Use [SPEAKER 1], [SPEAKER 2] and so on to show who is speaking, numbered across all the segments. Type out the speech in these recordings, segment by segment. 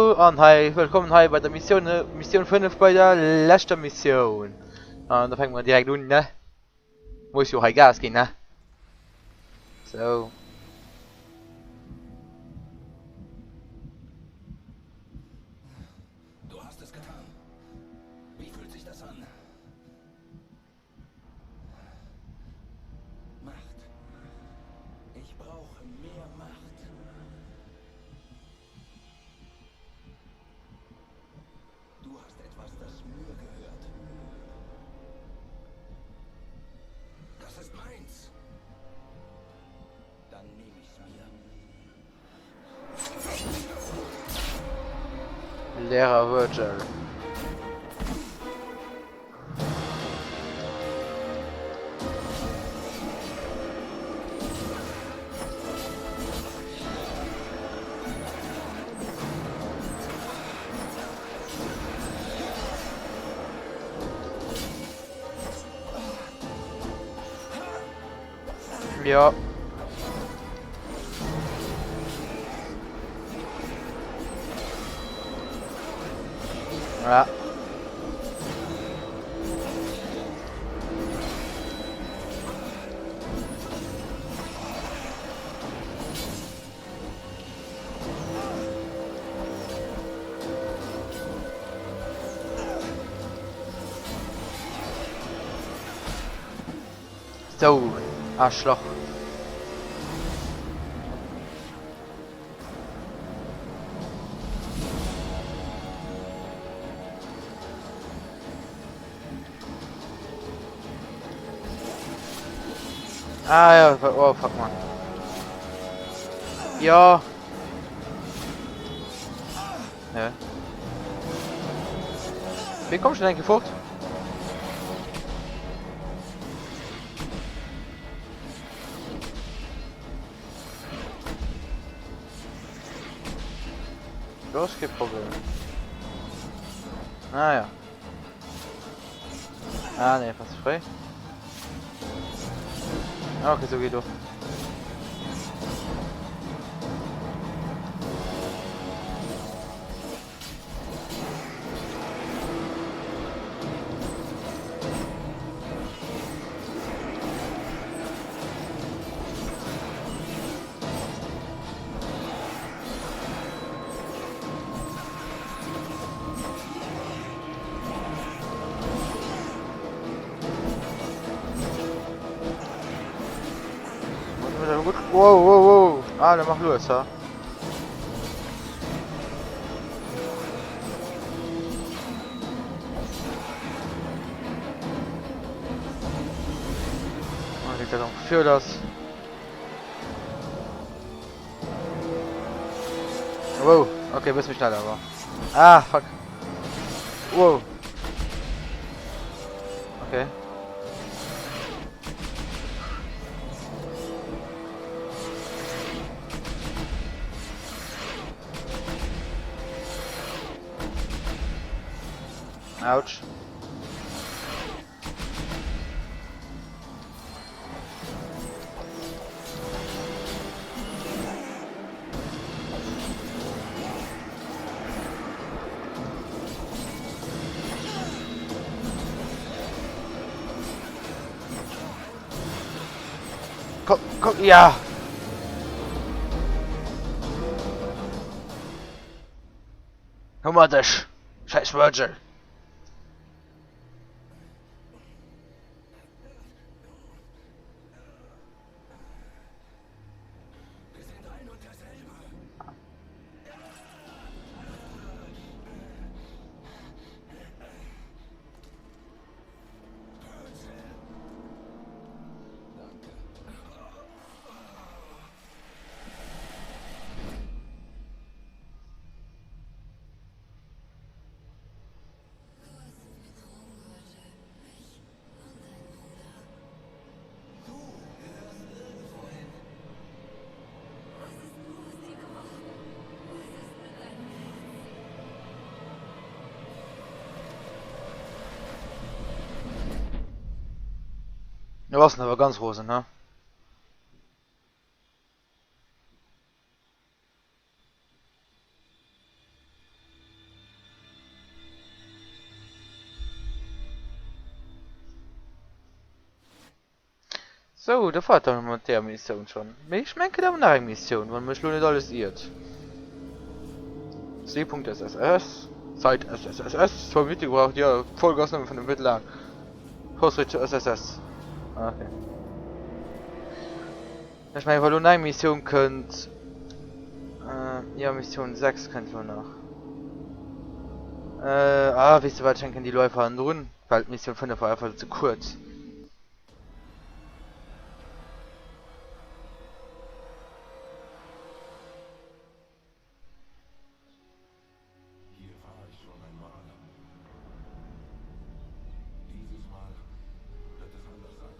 [SPEAKER 1] Hallo an hei wëllkommen hei bei der Missioun Missioun 5 bei der leschter Missioun. An da fänke mer direkt un, ne? Muss jo hei Gas ginn, ne? So.
[SPEAKER 2] Du hast es getan. Wie fühlt sich das an? Macht. Ich brauche mehr Macht. Du hast etwas, das mir gehört. Das ist meins. Dann nehme ich's mir.
[SPEAKER 1] Lehrer Virgil. Ja. Ja. So, Arschloch. Ah ja, oh fuck man. Ja. Ja. Wie kommst du denn fort? Das ist kein Problem. Ah ja. Ah ne, fast frei. Ah, okay, so geht doch. Wow, wow, wow. Ah, der macht los, ja. Für das. Wow, okay, bist mich schneller, aber. Ah, fuck. Wow. Okay. Autsch. Komm, komm, ja! Hu mer dech, scheiß Virgil!
[SPEAKER 2] Wir sind ein und derselbe. Danke.
[SPEAKER 1] Da warst du aber ganz rosen, ne? Sou, dat war et dann mat där Missioun schonn. Mee ech mengen awer nach eng Missioun, wann mech lo net alles iert. C.SSS, Sait SSSS, zwou Minutte gebraucht, jo, d'Folg ass nëmme 5 Minutte laang. Fortschritt zu SSS. Ah, okay. Ech mengen, wa lo nach eng Missioun kënnt, jo, Missioun 6 kënnt lo nach. Ah, weess de wat, ech hänken déi lo einfach hannendrun, well d'Missioun 5 war einfach ze kuerz.
[SPEAKER 2] Hier war ich schon einmal. Dieses Mal wird es anders sein.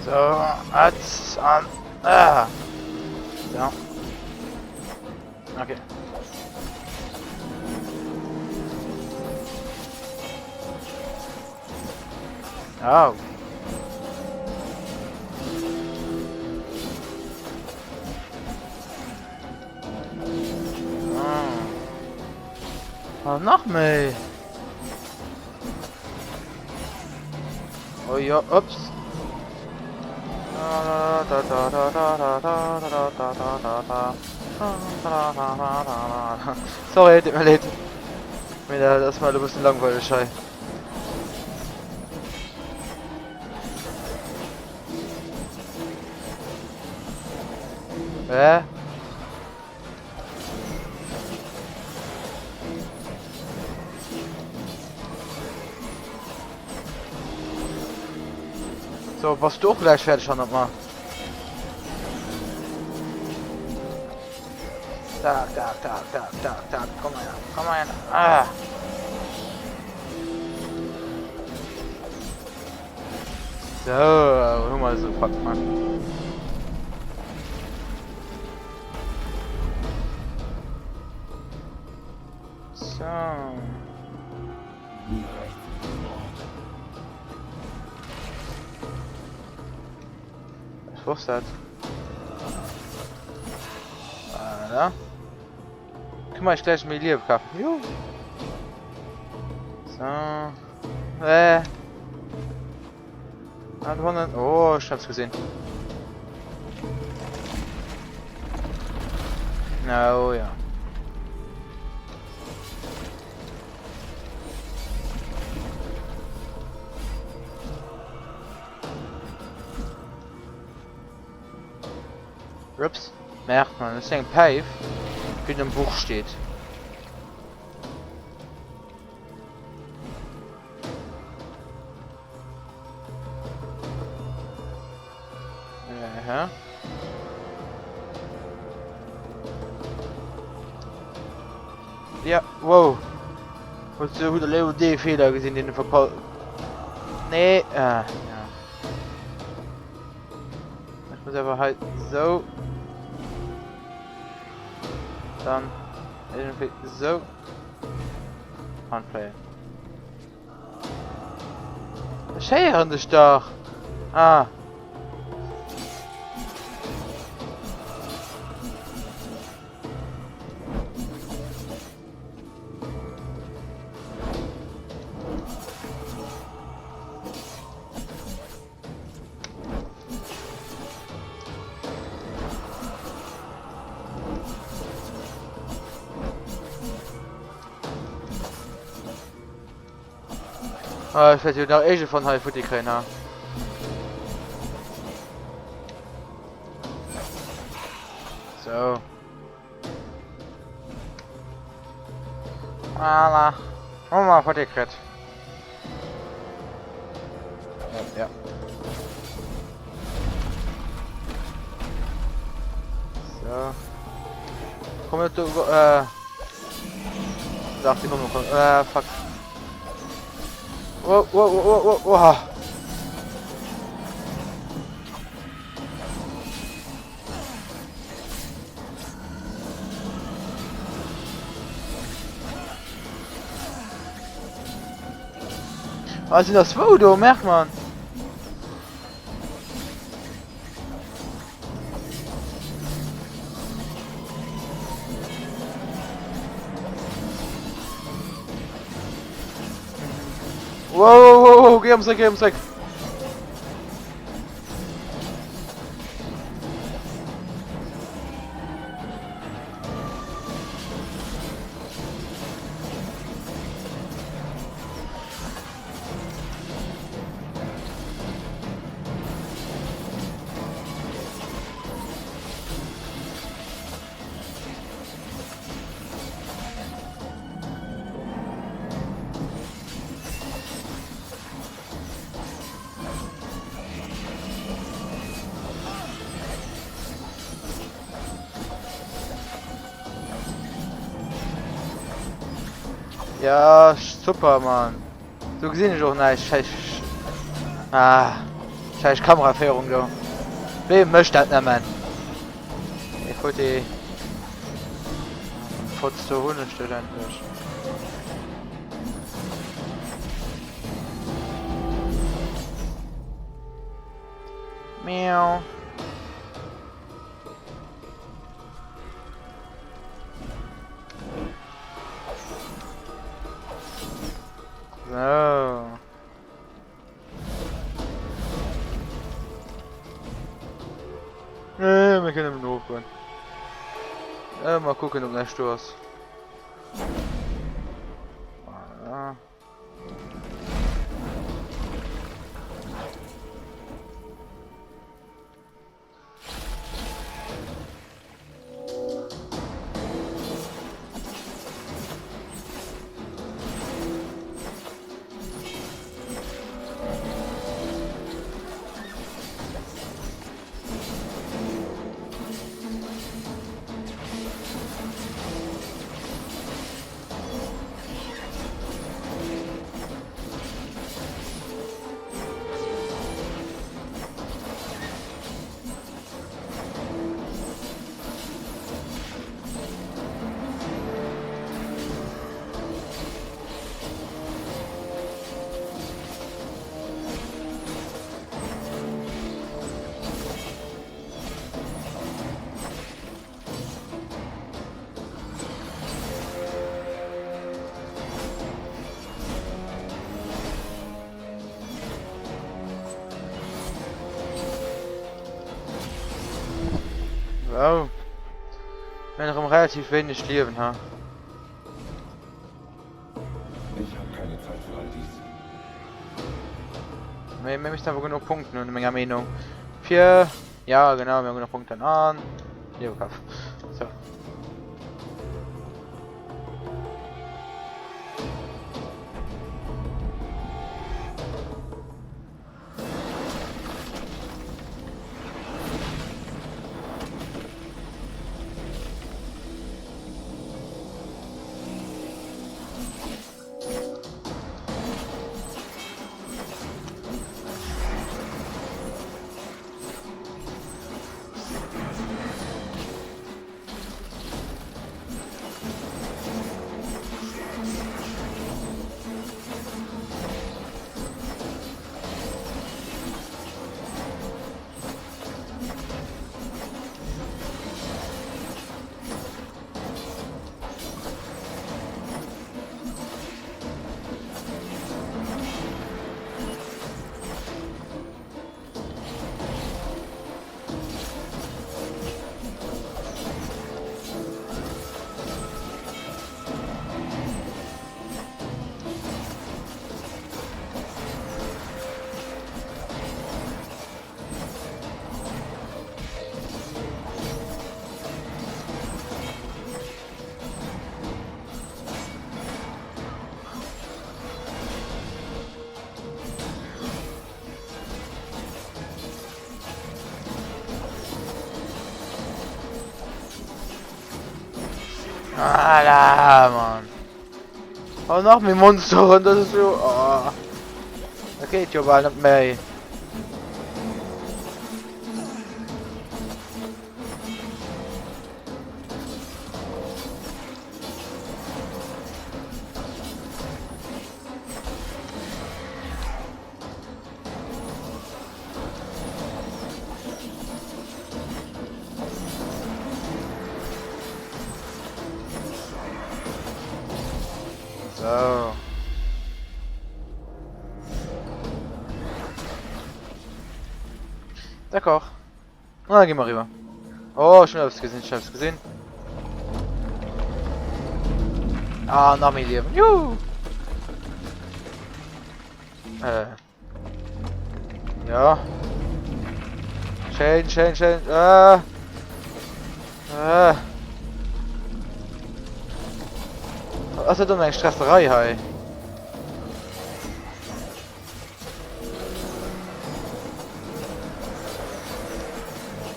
[SPEAKER 1] So, als an. Ah. So. Okay. Au. Ah. Ah, nach méi. Oh ja, ups. Sorry, tut mir leid. Mir das mal ein bisschen langweilig hei. Hä? So, bass du och gleich fertig han mal. Da, da, da, da, da, da, komm mal her, komm mal her. Ah. So, hu mer se packt man. So. Ich wusste das. Voilà. Können wir gleich méi Liewe kaufen. Juhu. So. Äh. Ah, oh, ich hab's gesehen. Oh ja. Ups. Merkt man, das ist eng Päif, wéi et am Buch steet. Aha. Ja, wow. Hues du hutt elo dee Feeler gesinn, deen de verpasst. Nee, ah, ja. Ich muss einfach halt so. Dann irgendwie so. Handplay. Ech héieren dech dach! Ah. Ah, ich werde nach Ege von hei futti kréien, ha. So. Voilà. Hu mer futti kritt. Ja, ja. So. Komm, du, äh. Dach, die kommen noch. Äh, fuck. Oh, oh, oh, oh, oh, oh. Ah, sind das zwei do, merkt man. Wow, wow, wow, geh ums Eck, geh ums Eck. Ja, super, Mann. So gesinn ech och näischt. Scheiß. Ah, scheiß Kameraféierung do. Wee mécht dat nëmmen? Ey, Futti. Fotz, do hunn ech dech endlech. Miau. So. Nee, wir können nur hochgehen. Äh, mal gucken, ob näischt do ass. Voilà. Wow. Mir haben relativ wenig Leben, ha.
[SPEAKER 2] Ich habe keine Zeit für all dies.
[SPEAKER 1] Mir, mir müssen einfach genug Punkte in meiner Meinung. Vier. Ja, genau, wir haben genug Punkte an. Leberkaff. So. Voilà, Mann. Oh, nach méi Monsteren, dat ass jo... Oh. Dat geet jo bal net méi. So. D'accord. Na, gehen wir rüber. Oh, schon etwas gesehen, schon etwas gesehen. Ah, nach mir Leben. Juhu. Äh. Ja. Schéin, schéin, schéin. Äh. Äh. Ass dat dann eng Stresserei hei?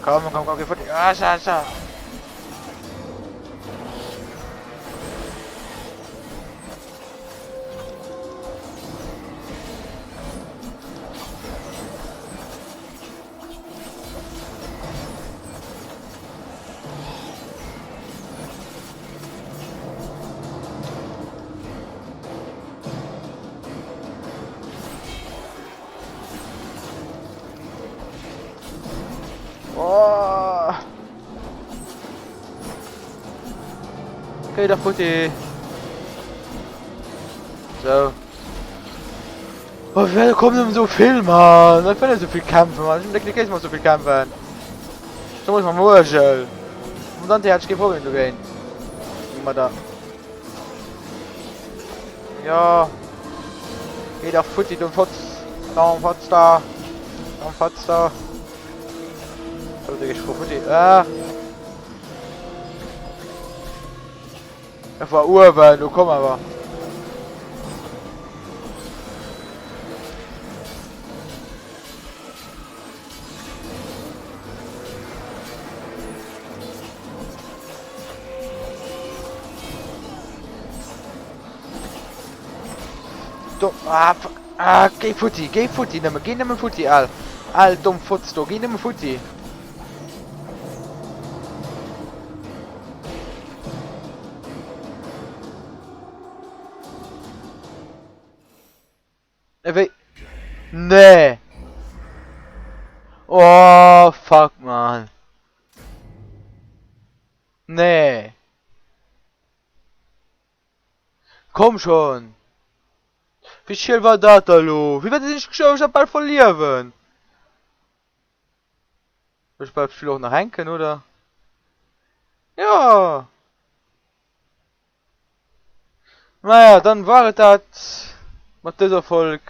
[SPEAKER 1] Komm, komm, komm, geh fort. Ah, scha, scha. Oh. Géi dach futti. So. Oh, wéi kommen ëm sou vill, Mann? Ech wëll net sou vill kämpfen, Mann. Ech hunn net kee mat sou vill kämpfen. So muss mam Uergel. Mam Dante hat ech kee Problem dogéint. Mat der. Ja. Géi dach futti, dumm Fotz. Dumm Fotz da. Dumm Fotz da. So, Digga, ich futti. Ah. Dat war uewen, do komm awer. Do, ah, fuck. Ah, géi futti, géi futti nëmme, géi nëmme futti, al. Al domm Fotz do, géi nëmme futti. Ewéi? Nee! Oh, fuck, man. Nee. Komm schon. Wéi schiel war dat da lo? Wéi wat sinn ech gestorben? Ech hat bal voll Liewen. Ech bleift d'Spill och nach hänken, oder? Ja! Naja, dann war et dat mat dëser Folg.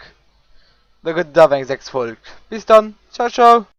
[SPEAKER 1] Da gëtt et awer eng 6 Folg. Bis dann, ciao ciao!